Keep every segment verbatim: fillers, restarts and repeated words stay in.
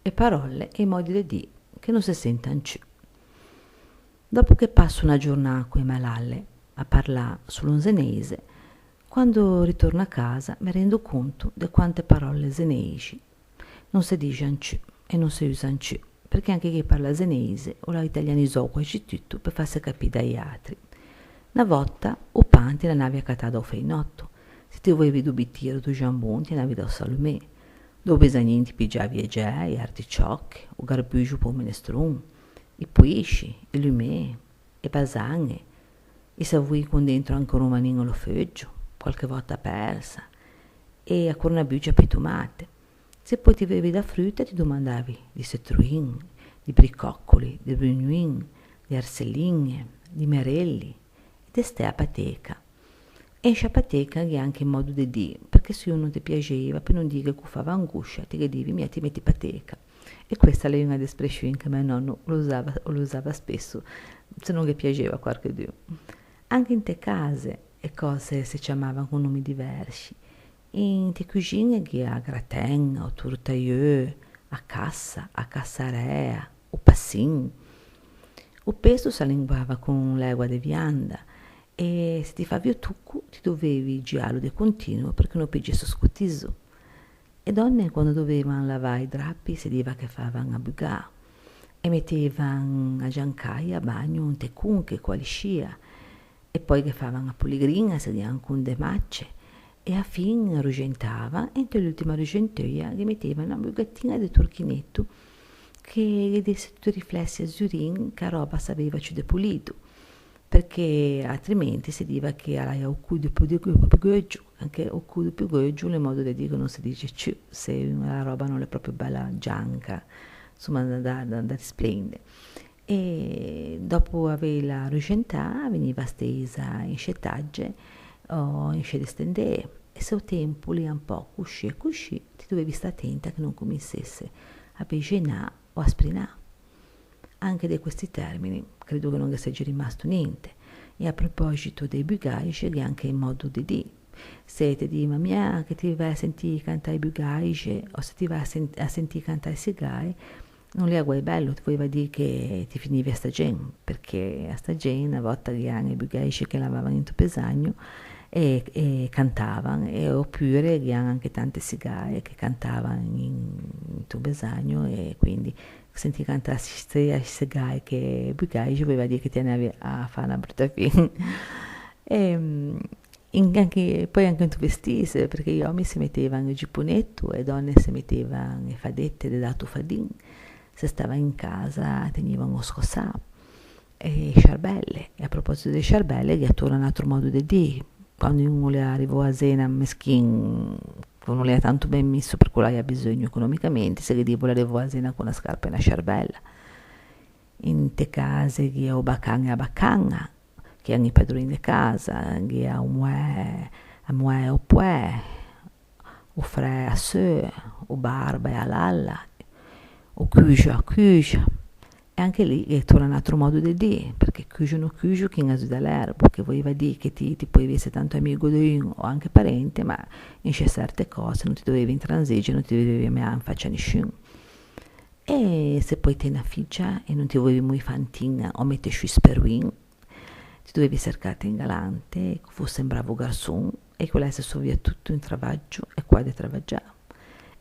E paròlle e i mòdi de dî che no se sentan ciù. Dòpo che passo na giornâ co e mê lalle a parlâ solo in zeneise, quando ritorno a casa me rendo conto de quante paròlle zeneixi no se dixan ciù e no se usan ciù, perché anche chi che parla zeneise o l'à italianizou quasi tuto pe fâse capî da-i atri. Na vòta o pan ti l'anavi a catâ da-o feinòto, se ti voevi do bitîr o do jambon ti anavi da-o salumê, do besagnin ti pigiavi e gee, e articiòche, o garbuxo pe-o menestron, i poisci, i lumê, e basañe, i savoî con dentro anche o romanin o lo feuggio, qualche vòta a persa, e a cornabugia pe-i tomate. Se po ti voevi da fruta ti domandavi di setroin, di bricòcoli, di brugnoin, di arseliñe, di merelli, e de stê a pateca. E in sciâ pateca gh'é anche un mòdo de dî, perché se un no te piaxeiva, pe no dî che o fava angoscia, ti ghe divi: «Mia, ti meti pateca.» E questa a l'é uña de esprescioin che mæ nòno o l'usava, o l'usava spesso, se no ghe piaxeiva a quarchedun. Anche inte case e còse se ciamava con nomi diversci. Inte cuxiñe gh'ea a graten, o tortaieu, a cassa, a cassaræa, o passin. O pesto se linguava con l'ægua de vianda e se ti favi o tocco ti dovevi giâlo de continuo perché no pigesse o scotiso. E dònne, quando dovevan lavâ i drapi, se diva che favan a bugâ e metevan a giancaia a bagno inte conche co a liscia. E poi ghe favan a poligriña, se gh'ean ancon de mace, e a fin a ruxentavan, e inte l'ultima ruxenteuia ghe metevan na bugatiña de torchineto che ghe desse tuti i riflessi azurin che a röba a saveiva ciù de polito, perché altrimenti se diva che a l'avea o codo po de, po de geuggio, anche o codo po de geuggio l'é un mòdo de dî che no se dixe ciù, se a röba no l'é pròpio bella gianca, insomma, da, da, da risplende. E dòpo aveila ruxentâ, a vegniva steisa in scê tagge o in scê destendee, e se o tempo o l'ea un pö cuscì e cuscì, ti dovevi stâ atenta che no cominsesse a bexenâ o a sprinâ. Anche de questi termini credo che no ghe seje rimasto ninte. E a propoxito de bugaixe, gh'é anche un mòdo de dî. Se te dî: «Ma mia che ti væ a sentî cantâ i bugaixe», o se ti væ a sen-, a sentî cantâ e sigae, no l'ea guæi bello, ti voeiva dî che ti finivi a stagen, perché a stagen, na vòta, gh'ean e bugaixe che lavavan into besagno e, e cantavan, e opure gh'ean anche tante sigae che cantavan in, into besagno, e quindi sentî cantâ sia e sigae che e bugaixe voeiva dî che ti anavi a fâ na bruta fin. Ehm, in-, anche, poi anche into vestîse, perché i òmi se metevan o giponeto, e dònne se metevan e fadete de dato fadin, se stavan in casa, tegnivan o scosâ, e e sciarbelle. E a proposito de sciarbelle, gh'ea torna un atro mòdo de dî. Quando un o l'ea arrivou a zena meschin, che o no l'ea tanto ben misso, perché o l'avea beseugno economicamente, se ghe diva: «O l'é arrivou a zena co na scarpa e na sciarbella.» Inte case gh'ea o bacan e a bacaña, che ean i padroin de casa, gh'ea o moæ, a moæ e o poæ, o fræ e a seu, o barba e a lalla, o cuxo e a cuxa. E anche lì gh'é torna un atro mòdo de dî, perché cuxo o no cuxo, chi in azuda l'erbo, che voeiva dî che ti, ti poeivi esse tanto amigo de un o anche parente, ma in sce çerte cöse no ti dovevi intranzege, no ti dovevi meâ in facia a nisciun. E se poi ti eri na figia e no ti voeivi moî fantiña o mete sciù i speroin, ti dovevi çercâte un galante che o fosse un bravo garçon e che o l'esse sovia tuto in travaggio e qua de travaggiâ.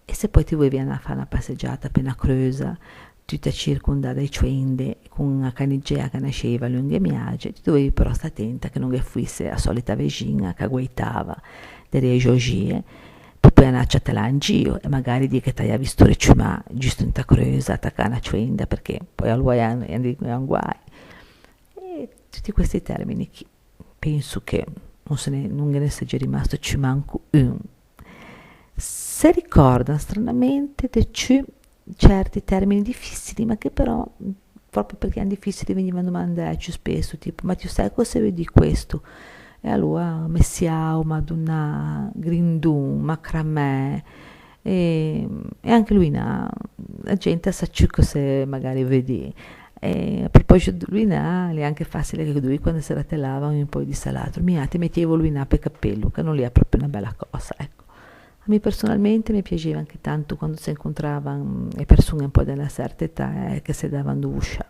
E se poi ti voeivi anâ a fâ na passegiata pe na creusa, tuta circondâ da-e cioende, con a canigea che a nasceiva lunghe e miage, ti dovevi però stâ atenta che no ghe fosse a solita vexiña che a guaitava derê e xoxie, pe poi anâ a ciatelâ in gio e magari dî che ti â gh'avei visto reciumâ giusto inta creusa, tacâ a na cioenda, perché poi aloa ean, ean, ean guai. E tuti questi termini chì, penso che no se ne, no ghe ne seje rimasto ciù manco un. Se ricòrdan stranamente de ciù certi termini difìsili, ma che però, proprio perché ean difìsili, vegnivan domandæ ciù spesso, tipo: «Ma ti o sæ cöse o veu dî questo?» E aloa messiao, madonnà, grindon, macramè, e, e anche luinâ, a gente a sa ciù cöse magari o veu dî. E a propoxito de luinâ, l'é anche facile che dopo, quando se ratelavan, un po' i disse a l'atro: «Mia, ti metievo luinâ pe capello», che no l'ea proprio na bella cösa, ecco. A mi personalmente me piaxeiva anche tanto quando se incontravan e persoñe un pö de na certa età, eh, che se davan do vosciâ.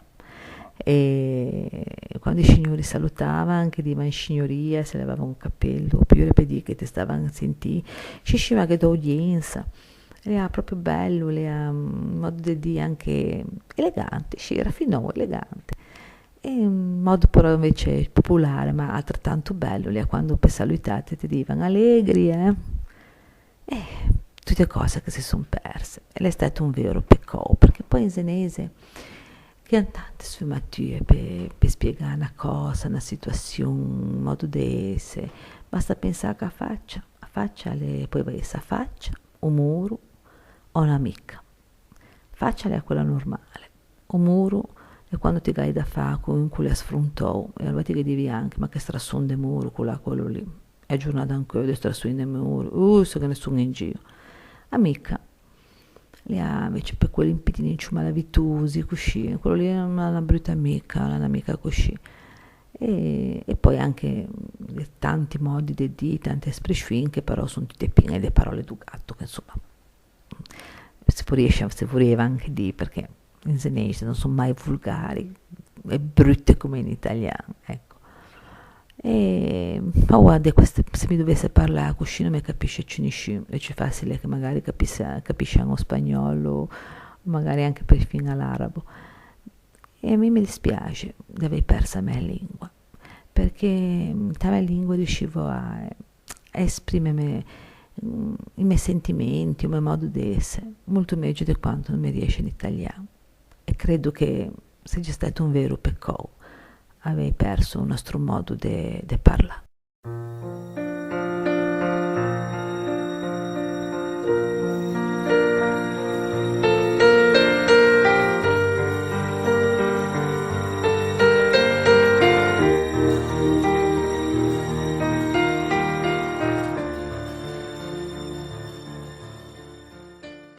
E quando i scignori salutavan, che divan signoria, se levavan o capelo, opure pe dî che te stavan a sentî, sciuscivan anche da audiensa. L'ea proprio bello, l'ea un modo de dî anche elegante, sì, rafinou, elegante. E un modo però invece popolare, ma altrettanto bello, l'ea quando pe salutâte te divan: "Alegri, eh?" Eh, tute cöse che se son perse. E l'é stæto un vero pecou, perché pö in zenese gh'é tante sfumatue pe, pe spiegâ na cösa, na situazion, un modo de ëse. Basta pensâ che a facia, a facia a l'é, a poeva ëse a facia, o moro, o n'amica. Facia a l'é quela normale. O moro l'é quando ti gh'hai da fâ con un ch'o l'é sfrontou, e alora ti ghe divi anche: "Ma che strason de moro ch'o l'à quelo lì." E a giornâ d'anceu de strasoin de moro, uh, se ghe ne son in gio. Amica, l'ea invece pe quelli un pitinin ciù malavitosi, coscì, quelo lì a l'é na bruta amica, a l'é n'amica coscì. E, e pö anche, mm, tanti modi de dî, tante esprescioin che però son tute pien de paròle do gato, che insoma, se vorìa, se vorìa anche dî, perché in zenese no son mai volgari e brute come in italian, ecco. E, ma guarda, queste, se mi dovesse parlâ coscì no me capisce ciù nisciun, l'é ciù facile che magari capisse, capiscian o spagnolo, o magari anche perfin a l'arabo. E a mi me dispiaxe de avei perso a mæ lingua, perché, mm, inta mæ lingua riuscivo a, a esprimeme, mm, i mæ sentimenti, o mæ modo de ëse, molto megio de quanto no me riesce in italian. E credo che o segge stæto un vero pecou avei perso o nòstro modo de, de parlâ.